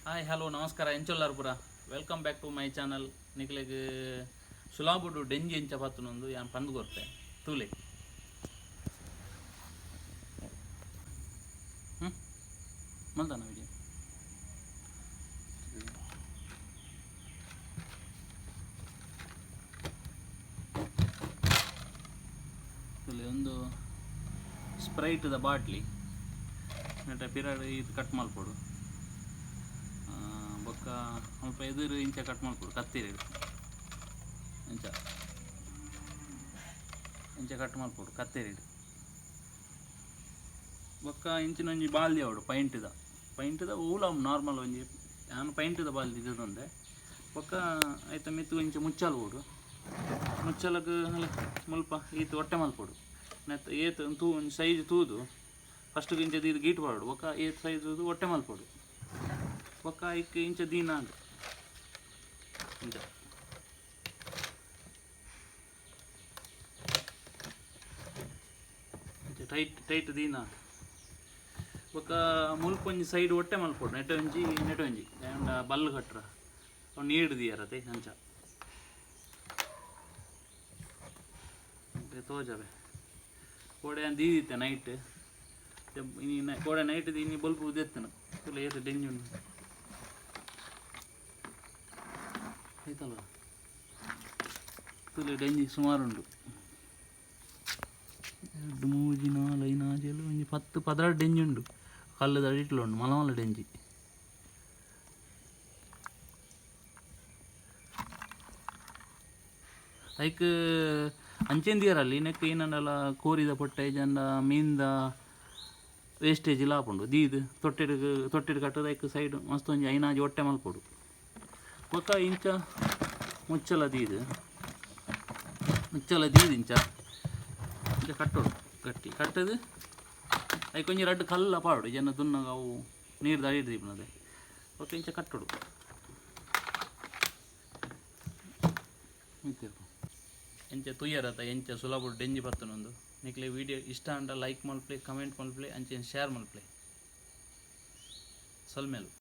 Hi, hello, ನಮಸ್ಕಾರ. ಎಂಚೊಲ್ಲಾರ್ ಪೂರ? Welcome back to my channel. ನಿಕ್ಲೆಗ್ ಸುಲಾಬುಡು ಡೆಂಜಿ ಎಂಚ ಪತ್ತುನೊಂದು ಯಾನ್ ಪಂದ್ ಕೊರ್ತೆ, ತೂಲೆ. ಹ್ಞೂ ಮಲ್ತಾನ ವಿಡಿಯೋ. ತೂಲೆ, ಒಂದು ಸ್ಪ್ರೈಟ್ದ ಬಾಟ್ಲಿ ನೆಟ ಪಿರಾಡ್ ಇದು ಕಟ್ ಮಲ್ಪೊಡು. ಬೊಕ್ಕ ಅಲ್ಪ ಎದುರು ಇಂಚ ಕಟ್ ಮಲ್ಪೊಡು. ಕತ್ತಿರಿ ಇಂಚ ಇಂಚ ಕಟ್ ಮಲ್ಪೊಡು ಕತ್ತೆರಿಡ್. ಬೊಕ್ಕ ಇಂಚಿನ ಒಂಜಿ ಬಾಲ್ದಿ ಅವಡು, ಪೈಂಟ್ದ ಪೈಂಟ್ದ ಊಲ ನಾರ್ಮಲ್ ಒಂಜಿ. ಯಾನ್ ಪೈಂಟ್ದ ಬಾಲ್ದಿ ದೆತೊಂದೆ. ಬೊಕ್ಕ ಐತ ಮಿತ್ತ್ ಇಂಚ ಮುಚ್ಚಲ್ ಬೋಡು. ಮುಚ್ಚಲಗ್ ಮುಲ್ಪ ಈತ್ ಒಟ್ಟೆ ಮಲ್ಪೊಡು. ನೆತ್ತ ಏತ್ ತೂ ಒಂಜಿ ಸೈಜ್ ತೂದು ಫಸ್ಟ್ಗೆ ಇಂಚ ದೀದ್ ಗೀಟ್ ಪಾಡೊಡು. ಬೊಕ್ಕ ಏತ್ ಸೈಜ್ ತೂದು ಒಟ್ಟೆ ಮಲ್ಪೊಡು. ಬೊಕ್ಕ ಐಕ್ ಇಂಚ ದೀನಾಂಡ್ ಇಂಚ ಇಂಚ ಟೈಟ್ ಟೈಟ್ ದೀನಾಂಡ್. ಬೊಕ್ಕ ಮುಲ್ಪ ಒಂಜಿ ಸೈಡ್ ಒಟ್ಟೆ ಮಲ್ಪೊಡು, ನೆಟ ಒಂಜಿ, ನೆಟ ಒಂಜಿ. ದಾಯೆಪಂಡ ಬಲ್ಲ್ ಕಟ್ರ ಅವು ನೀರು ದೀಯರತೆ. ಅಂಚ ತೋಜವೆ. ಕೋಡೆ ಯಾನ್ ದೀದಿತ್ತೆ ನೈಟ್. ಇನಿ ಕೋಡೆ ನೈಟ್ ಇನಿ ಬೊಲ್ಪು ದೆತ್ತನ. ತೂಲೆ ಏತ್ ಡೆಂಜಿ ಉಂಡು. ಆಯ್ತಲ್ವ? ತೂಲೆ, ಡೆಂಜಿ ಸುಮಾರು ಉಂಡು. 2, 3, 4, 5, 6, 7, ಒಂಜಿ 10 12 ಡೆಂಜಿ ಉಂಡು. ಕಲ್ಲುದ ಅಡಿಟ್ಲ ಉಂಡು ಮಲ್ಲ ಮಲ್ಲ ಡೆಂಜಿ. ಐಕ್ ಅಂಚೆನ್ ದೀಯರಲ್ಲಿ. ನೆಕ್ ಏನಂಡಲ ಕೋರಿದ ಪೊಟ್ಟೆ ಇಜ್ಜಂಡ ಮೀನ್ದ ವೇಸ್ಟೇಜ್ ಇಲ್ಲ ಆಪುಂಡು. ದೀದ್ ತೊಟ್ಟೆಡ್ ತೊಟ್ಟೆಡ್ ಕಟ್ಟದ ಐಕ್ ಸೈಡ್ ಮಸ್ತ್ ಒಂಜಿ ಐನಾಜಿ ಒಟ್ಟೆ ಮಲ್ಪೊಡು. ಬೊಕ್ಕ ಇಂಚ ಮುಚ್ಚಲ ದೀದ್, ಮುಚ್ಚಲ ದೀದ್ ಇಂಚ ಇಂಚ ಕಟ್ಟೊಡು ಗಟ್ಟಿ ಕಟ್ಟದು. ಐಕ್ ಒಂಜಿ ರಡ್ಡ್ ಕಲ್ಲ ಪಾಡೊಡು, ಜನ ದುನ್ನಗ ಅವು ನೀರ್ದ ಅಡಿಟ್ ದೀಪುನದೆ. ಬೊಕ್ಕ ಇಂಚ ಕಟ್ಟೊಡು. ಎಂಚ ತೂಯರತ, ಎಂಚ ಸುಲಭ ಡೆಂಜಿ ಪತ್ತುನೊಂದು. ನಿಕ್ಲೆ ವಿಡಿಯೋ ಇಷ್ಟ ಆಂಡ ಲೈಕ್ ಮಲ್ಪಲೆ, ಕಮೆಂಟ್ ಮಲ್ಪಲೆ, ಅಂಚೆ ಶೇರ್ ಮಲ್ಪಲೆ. ಸೊಲ್ಮೆಲು.